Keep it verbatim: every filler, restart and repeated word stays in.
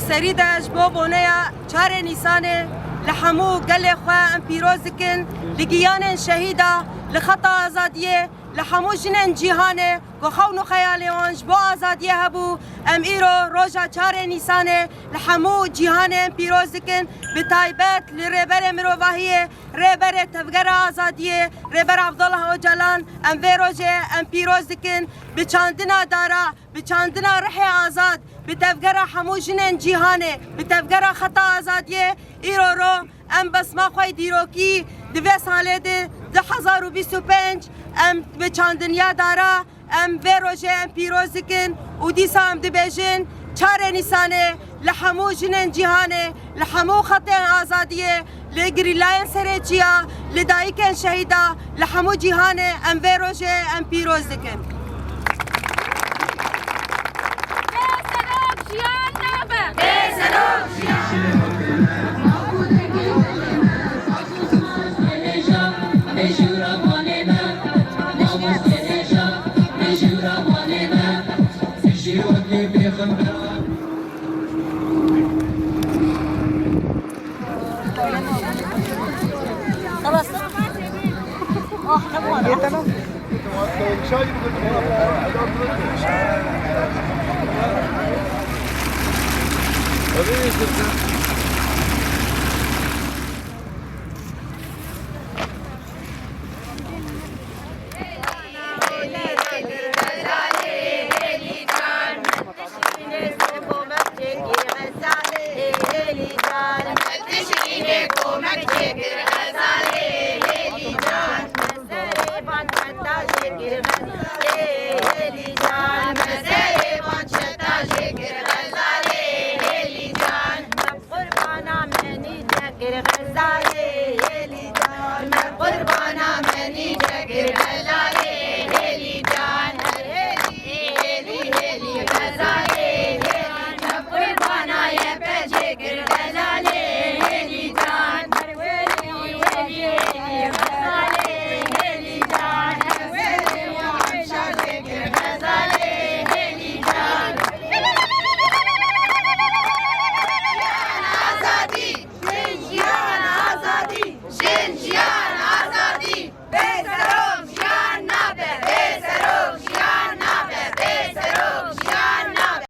Serî de ji bo boneya çarê Nîsanê li hemû gelê xwe em pîroz dikin, li giyanên şehîda, li xeta azadiyê, li hemû jinên cîhanê ku xewn û xeyalê wan ji bo azadiyê hebû, em îro roja çarê Nîsanê li hemû cîhanê em pîroz dikin, bi taybet li Rêberê Mirovahiyê, Rêberê Tevgera Azadiyê, Rêber Abdullah Ocalan, em vê rojê em pîroz dikin, bi çandina dara, bi çandina rihê azad, bi tevgera hemû jinên cîhanê, bi tevgera xeta azadiyê, îro ro em besma xwe yê dîrokî di vê salê de du hezar û bîst û pênc em bi çandinya dara, em vê rojê em pîroz dikin û dîsa em dibêjin çarê Nîsanê li hemû jinên cîhanê, li hemû xetên azadiyê, li girîlayên serê çiya, li dayikên şehîda, li hemû cîhanê em vê rojê em pîroz dikin. Bê serok jiyan nabe. Bê serok jiyan.